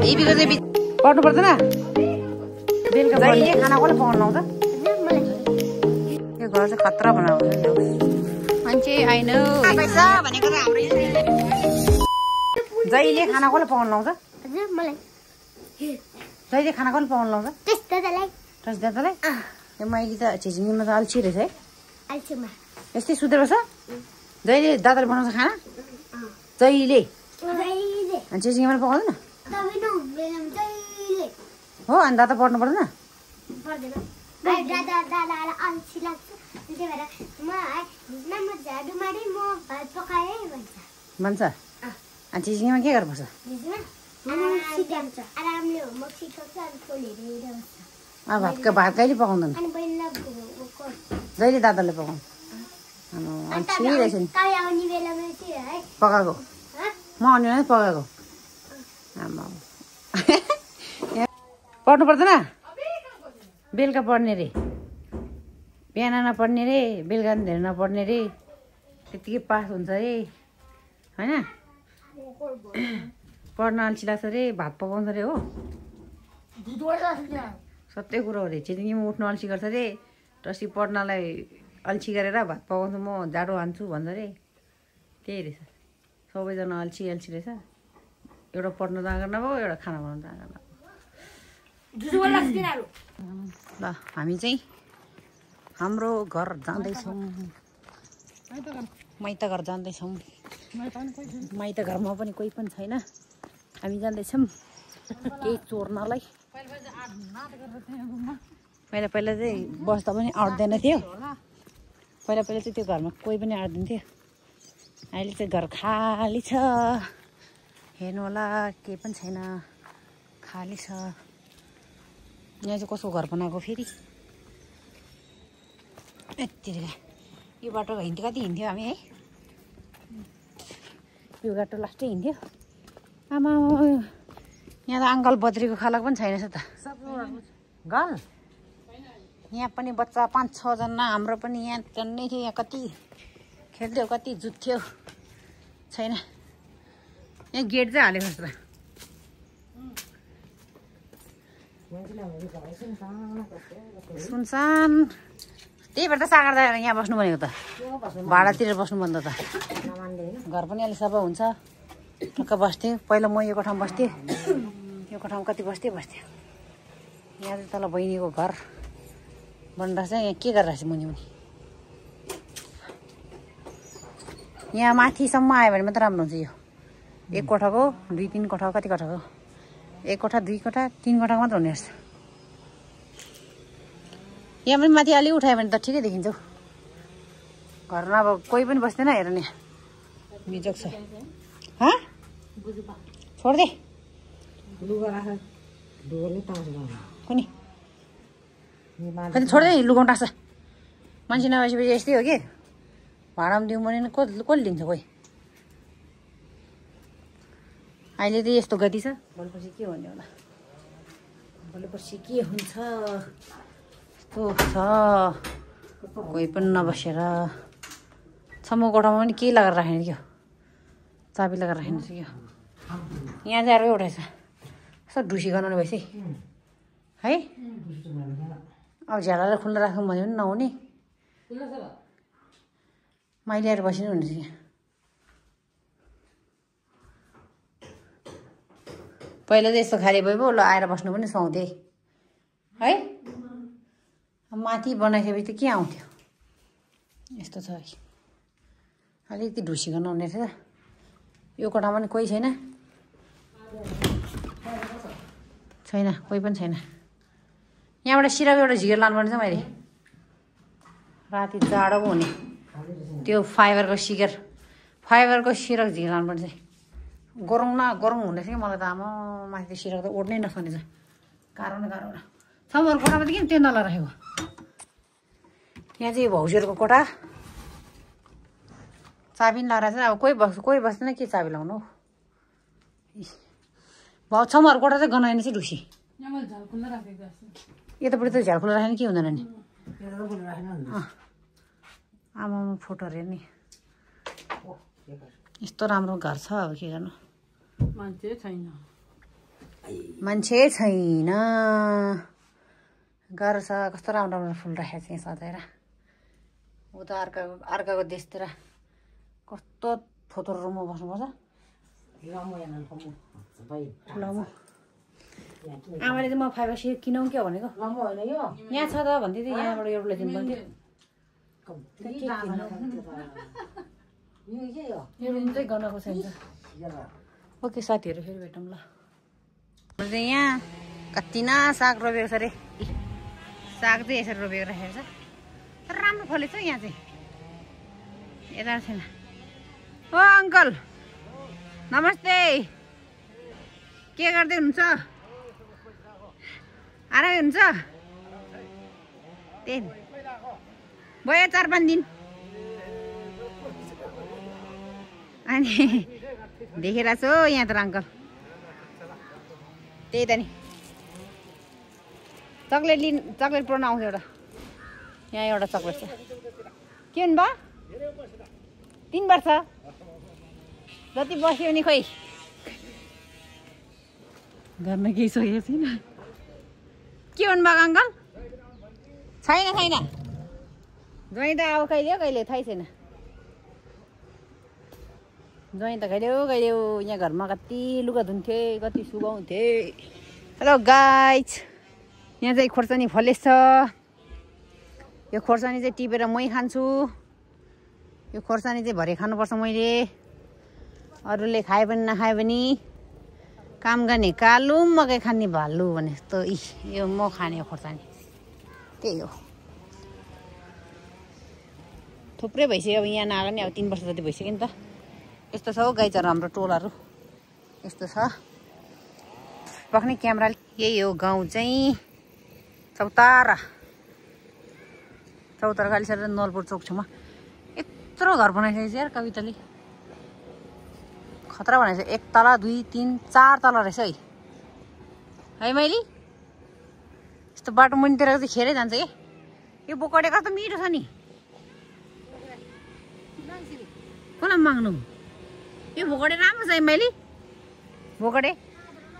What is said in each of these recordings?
बिको चाहिँ पढ्नु पर्दैन बेलुका जहिले खाना कसले पकाउनु लाउँछ यो घर चाहिँ खतरा बनाएको मान्छे आइन भनेको त हाम्रो जहिले खाना कसले पकाउनु लाउँछ जहिले खाना कसले पकाउनु लाउँछ टस दादालाई यो माइली त छिचिङमा त अल्छी रहेछ है यस्तै सुतेर बस्छ जहिले दादाले बनाउँछ खाना जहिले अनि छिचिङमा पकाउँदैन हो अनि दादा पढ्नु पर्दैन भन्छ अनि छिचिङमा के गर्नुपर्छ भात कहिले पकाउँदैन जहिले दादाले पकाउनु पकाएको म आउने बेला पकाएको आमा पढ्नु पर्दैन बेलुका पढ्ने रे बिहान नपढ्ने रे बेलुका धेरै नपढ्ने रे त्यतिकै पास हुन्छ रे होइन पढ्न अल्छी लाग्छ रे भात पकाउँछ रे हो सत्य कुरो हो रे छिटिङमा उठ्नु अल्छी गर्छ रे टसी पढ्नलाई अल्छी गरेर भात पकाउँछु म जाडो हान्छु भन्छ रे त्यही रहेछ सबैजना अल्छी रहेछ एउटा पढ्नु जाँगर नभयो एउटा खाना बनाउनु जाँगर नभयो ल हामी चाहिँ हाम्रो घर जाँदैछौँ माइत घर जाँदैछौँ माइत घरमा पनि कोही पनि छैन हामी जाँदैछौँ केही चोर्नलाई पहिला चाहिँ बस्दा पनि आँट्दैन थियो पहिला चाहिँ त्यो घरमा कोही पनि आँट्दैन थियो अहिले चाहिँ घर खाली छ हेर्नु होला केही पनि छैन खाली छ यहाँ चाहिँ कसको घर बनाएको फेरि यति यो बाटो हिँड्थ्यो कति हिँड्थ्यो हामी है यो बाटो लास्टै हिँड्थ्यो आमा यहाँ त अङ्कल बद्रीको खलक पनि छैन त गल यहाँ पनि बच्चा 5-6 जना हाम्रो पनि यहाँ जन्नै थियो यहाँ कति खेल्थ्यो कति जुत्थ्यो छैन यहाँ गेट चाहिँ हालेको जस्तो सुनसान त्यही भएर त सागर दादा यहाँ बस्नु भनेको त भाडातिर बस्नु भन्दा त घर पनि अलिक सफा हुन्छ टक्क बस्थ्यो पहिला म यो कोठामा बस्थेँ यो कोठामा कति बस्थेँ यहाँ चाहिँ तल बहिनीको घर बनिरहेको छ यहाँ के गरिरहेको छ मुनि यहाँ माथिसम्म आयो भने मात्रै राम्रो हुन्छ यो एक कोठाको 2-3 कोठाको कति कोठाको 1 कोठा 2 कोठा 3 कोठाको मात्र हुने रहेछ यहाँ पनि माथि अलि उठायो भने त ठिकै देखिन्छ हौ घरमा अब कोही पनि बस्दैन हेर नि बिजोक छ छोड्दे कुनी छोड्दै लुगाउनु टाक्छ मान्छे नभएपछि यस्तै हो कि भाडामा दिउँ भने कसले दिन्छ कोही अहिले त यस्तो गति छ भोलिपर्सि के हुने होला भोलिपर्सि के हुन्छ यस्तो छ कोही पनि नबसेर सम्म कोठामा पनि के लगाएर राख्ने क्या चाबी लगाएर राख्नु छ क्या यहाँ चाहिँ अर्कै उठाएछ कस्तो ढुसी गनाउने भएछ है अब झ्यालालाई खुल्ला राखौँ भने पनि नहुने माइली आएर बसिनु हुन्छ यहाँ पहिला चाहिँ यस्तो खाली भयो ल आएर बस्नु पनि सुहाउँथे है माथि बनाइसकेपछि त के आउँथ्यो यस्तो छ है अलिकति ढुसिकन हुने रहेछ यो कोठामा पनि कोही छैन कोही पनि छैन यहाँबाट सिरक एउटा झिकेर लानुपर्ने छ मैले राति जाडो पो हुने त्यो फाइबरको सिरक झिकेर लानुपर्ने चाहिँ गरौँ हुँदैछ कि मलाई त आमा माथि सिरक त ओड्नै नसक्ने छ गाह्रो न सबैको कोठामा त किन त्यो नलराखेको यहाँ चाहिँ भाउजूहरूको कोठा चाबी पनि लगाएर चाहिँ अब कोही बस्दैन के चाबी लाउनु भाउ छमहरू कोठा चाहिँ गनाएन चाहिँ ढुसी यतापट्टि त झ्याल खुला राखेन के हुँदैन नि आमामा फोटोहरू हेर्ने यस्तो राम्रो घर छ अब के गर्नु मान्छे छैन मान्छे छैन गाह्रो छ कस्तो राम्रो राम्रो फुल राखेको छ यहाँ सजाएर उता अर्काको देशतिर कस्तो थोत्रो रुममा बस्नुपर्छ लामो आमाले चाहिँ म 5 किनौँ क्या भनेको यहाँ छ त भन्दै थियो यहाँबाट एउटा ल्याइदिनु पर्थ्यो यो रुम चाहिँ गनाएको छैन ओके साथीहरू फेरि भेटौँ ल यहाँ कति न साग रोपेको छ अरे साग चाहिँ यसरी रोपेको राखेको छ तर राम्रो फलेछ यहाँ चाहिँ यता छैन ओ अङ्कल नमस्ते के गर्दै हुनुहुन्छ आरामै हुन्छ त्यही भयो 4-5 दिन अनि देखेर छु यहाँ त अङ्कल त्यही त नि चक्लेट पुऱ्याउनु आउँछ एउटा यहाँ एउटा चक्लेट छ के हुनु भयो 3 वर्ष जति बस्यो नि खोइ गर्न केही सकेको छैन के हुनु भएको अङ्कल छैन ज्वाइँ त अब कहिले थाहै छैन ज्वाइँ त कहिले यहाँ घरमा कति लुगा धुन्थे कति सुगाउँथे हेलो गाइज यहाँ चाहिँ खोर्सानी फलेछ यो खोर्सानी चाहिँ टिपेर मै खान्छु यो खोर्सानी चाहिँ भरे खानुपर्छ मैले अरूले खाए पनि नखाए पनि काम गर्ने कालु मकै खाने भालु भने जस्तो यो म खाने हो खोर्सानी त्यही हो थुप्रै भइसक्यो अब यहाँ नआएको नि अब 3 वर्ष जति भइसक्यो नि त यस्तो छ हौ गाईचरा हाम्रो टोलहरू यस्तो छ पक्ने क्यामेरा यही हो गाउँ चाहिँ चौतारा गालीसर नलपुर चोक छेउमा यत्रो घर बनाइसकेको छ यार कविताले खतरा बनाएछ 1 तला 2 3 4 तला रहेछ है मैले यस्तो बाटो मुनितिर चाहिँ खेरै जान्छ के यो बोकडे कस्तो मिठो छ नि कसलाई माग्नु यो भोकडे राम्रो छ मैले भोकडे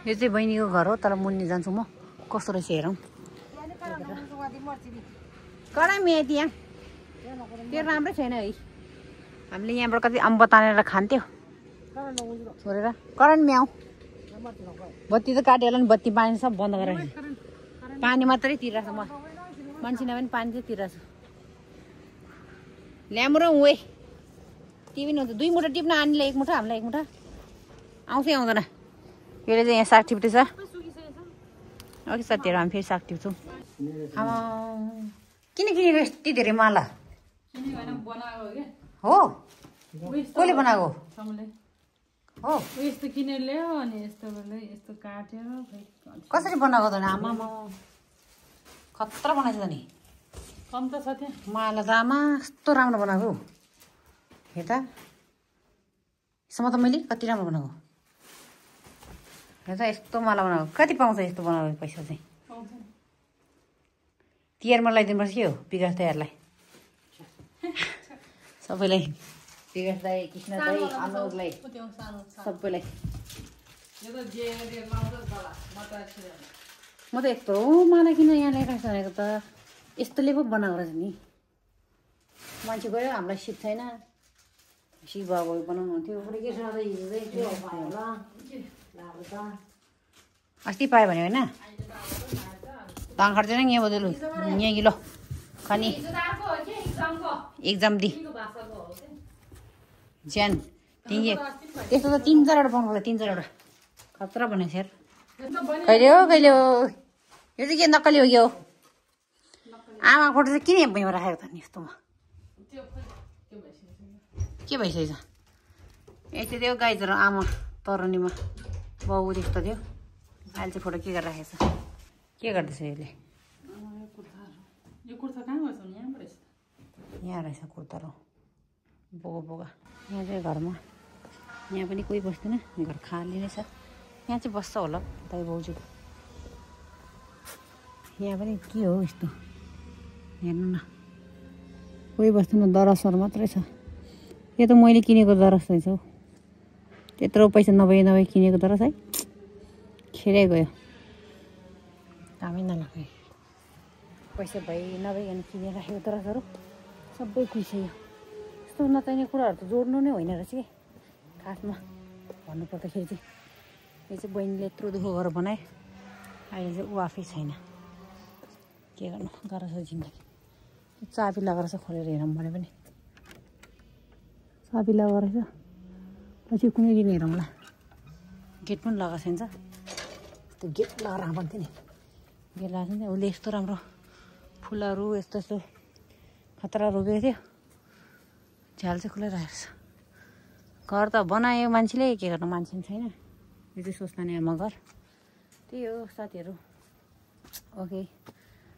यो चाहिँ बहिनीको घर हो तर मुन्नी जान्छु म कस्तो रहेछ हेरौँ कडा म्याउ त्यहाँ त्यो राम्रै छैन है हामीले यहाँबाट कति अम्ब तानेर खान्थ्यो छोडेर करेन्ट म्याउ बत्ती त काटिहाल्यो नि बत्ती पानी सब बन्द गरेर पानी मात्रै तिरेको छ म मान्छे नभए पनि पानी चाहिँ तिरेको छु ल्याम्रो वे टिभी हुन्छ 2 मुठा टिप्न आनीलाई 1 मुठा हामीलाई 1 मुठा आउँछै आउँदैन यसले चाहिँ यहाँ साग टिप्दैछ अघि साथीहरू हामी फेरि साग टिप्छौँ आमा किन किनेको यति धेरै माला हो कसले बनाएको हो यस्तो किनेर ल्यायो अनि यस्तो काटेर कसरी बनाएको त आमा खतरा बनाएछ त नि कम त छ त्यहाँ माला त आमा कस्तो राम्रो बनाएको हेर त यसमा त मैले कति राम्रो बनाएको हेर त यस्तो माला बनाएको कति पाउँछ यस्तो बनाएको पैसा चाहिँ तिहारमा लगाइदिनुपर्छ के हो विकास दाइहरूलाई सबैलाई विकास दाइ कृष्ण दाइ अनुजलाई सबैलाई म त यत्रो माला किन यहाँ ल्याइरहेको छ भनेको त यस्तोले पो बनाएको रहेछ नि मान्छे गयो हामीलाई सिप छैन शिव बाबु बनाउनु हुन्थ्यो अस्ति पायो भने होइन ताङ खर्चेन यहाँ बदलु यहाँ कि ल खाने एक्जाम दि ज्यान त्यस्तो त 3-4 वटा बनाउनु 3-4 वटा खतरा बनाएछ यार कहिले हो यो चाहिँ के नक्कली हो कि हो आमा फोटो चाहिँ किन भुइँमा राखेको त नि यस्तोमा के भइसकेछ यति थियो गाई तर आमा तरुनीमा बाउ त्यस्तो थियो अहिले चाहिँ फोटो के गरेर राखेको छ के गर्दैछ यसले यहाँ रहेछ कुर्ता र बोगा यहाँ चाहिँ घरमा यहाँ पनि कोही बस्दैन घर खाली नै छ यहाँ चाहिँ बस्छ होला दाइ बाउजू यहाँ पनि के हो यस्तो हेर्नु न कोही बस्दैन दरसर मात्रै छ यो त मैले किनेको दरस रहेछ हौ त्यत्रो पैसा नभए किनेको दरस है छिरै गयो कामै नलाग्ने पैसा भइ नभइकन किनेर राखेको तरसहरू सबै कुहिसक्यो यस्तो नचाहिने कुराहरू त जोड्नु नै होइन रहेछ कि खासमा भन्नुपर्दाखेरि चाहिँ यो चाहिँ बहिनीले यत्रो दुःख गरेर बनाए अहिले चाहिँ ऊ आफै छैन के गर्नु गाह्रो छ जिन्दगी चाबी लगाएर चाहिँ खोलेर हेरौँ भने पनि चाबी लगाएर रहेछ पछि कुनै दिन हेरौँला गेट पनि लगाएको छैन त्यो गेट लगाएर आउँथ्यो नि गेट लगाएको छैन उसले यस्तो राम्रो फुलहरू यस्तो यस्तो खतरा रोपेको थियो झ्याल चाहिँ खुलै राखेको छ घर त बनायो मान्छेले के गर्नु मान्छे पनि छैन यो चाहिँ सोच्ने आमा घर त्यही हो साथीहरू ओके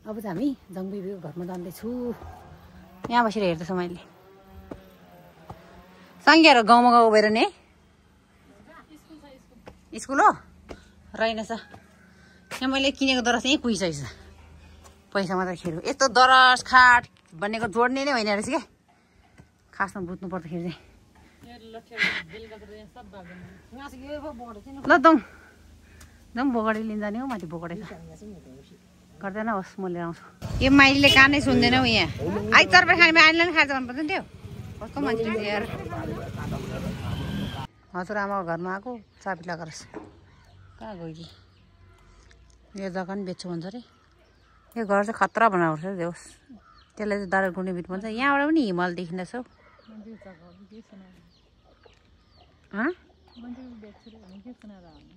अब चाहिँ हामी जङ्गबीको घरमा जाँदैछु यहाँ बसेर हेर्दैछु मैले सङ्घ्याहरू गाउँमा गएको भएर नि स्कुल हो रहेनछ यहाँ मैले किनेको दरस यहीँ कुहिसकेछ पैसा मात्रै खेर यस्तो दरस खाट भनेको जोड्ने नै होइन रहेछ क्या खासमा बुझ्नु पर्दाखेरि चाहिँ ल दम दम बोगडी लिन जाने हो माथि बोगडे गर्दैन होस् म लिएर आउँछु यो माइलीले कानै सुन्दैन हौ यहाँ आई तरबार खाने आइले नि खाएर गर्नुपर्छ नि त्यो कस्तो मान्छे यार हजुरआमाको घरमा आएको चाबी लगाएर कहाँ गयो कि यो जग्गा पनि बेच्छु भन्छ अरे यो घर चाहिँ खतरा बनाएको छ देउस त्यसलाई चाहिँ दारा गुड्ने बिट भन्छ यहाँबाट पनि हिमाल देखिँदैछ हौ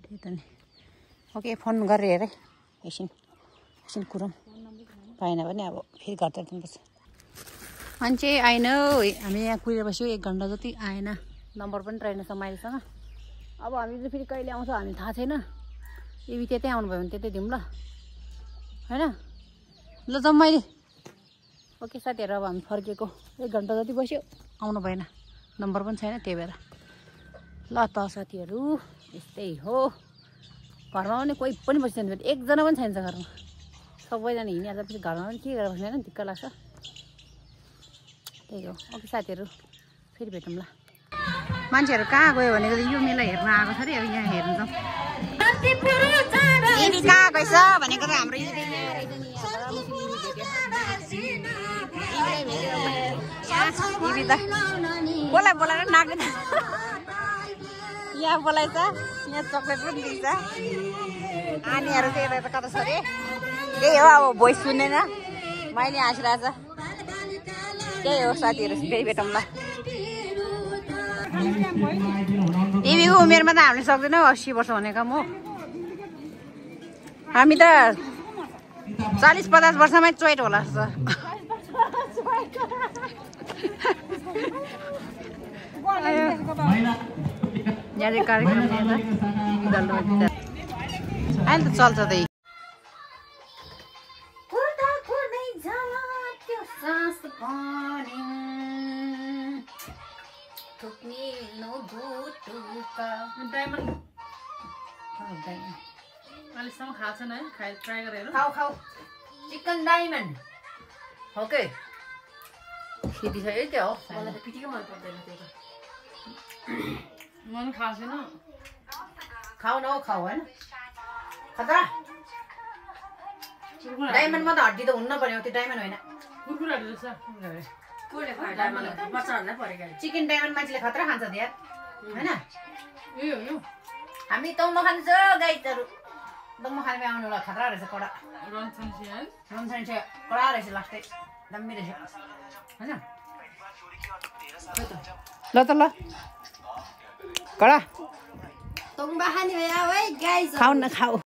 त्यही त नि ओके फोन गरेर हेरेँ एकछिन कुरौँ पाएन भने अब फेरि घर जानुपर्छ मान्छे आएन हामी यहाँ कुरेर बस्यो 1 घन्टा जति आएन नम्बर पनि रहेनछ माइलसँग अब हामी चाहिँ फेरि कहिले आउँछ हामी थाहा छैन यदि त्यतै आउनुभयो भने त्यतै दिउँ ल होइन ल जाउँ मैले ओके साथीहरू अब हामी फर्केको 1 घन्टा जति बस्यो आउनु भएन नम्बर पनि छैन त्यही भएर ल त साथीहरू यस्तै हो घरमा पनि कोही पनि बसिँदैन एकजना पनि छैन घरमा सबैजना हिँडिहाल्छ पछि घरमा पनि के गरेर बस्दैन दिक्क लाग्छ त्यही हो ओके साथीहरू फेरि भेटौँ ल मान्छेहरू कहाँ गयो भनेको यो मेला हेर्न आएको छ अरे अब यहाँ हेर्नु जाउँ कहाँ गएछ भनेको त हाम्रो बोलाएर नाग्दैन यहाँ बोलाएछ यहाँ चक्लेट पनि दिन्छ नानीहरू चाहिँ यता कता छ अरे त्यही हो अब भोइस सुन्दैन मैले हाँसिरहेछ त्यही हो साथीहरू फेरि भेटौँ ल टिभीको उमेरमा त हामीले सक्दैनौँ 80 वर्ष भनेको हो हामी त 40-50 वर्षमै चोइट होला जस्तो यहाँ चाहिँ कार्यक्रम अहिले त चल्छ त्यही अहिलेसम्म खाएको छैन है ट्राई गरेर खाऊ चिकन डायमन्ड हो के खिटी छ है त्यो हो मलाई त पिटीकै मन पर्दैन त्यो त म पनि खाएको छैन खाऊ न खाऊ होइन खतरा डायमन्डमा त हड्डी त हुन्न पर्यो त्यो डायमन्ड होइन कुरकुराहरू रहेछ चिकन डायमन्ड मान्छेले खतरा खान्छ यार होइन यो हामी तौमा खान्छ गाइडहरू तौमा खाने आउनु होला खतरा रहेछ कडा रन्छन्छ कडा रहेछ लास्टै दामी रहेछ होइन ल त ल कडा खाऊ न खाऊ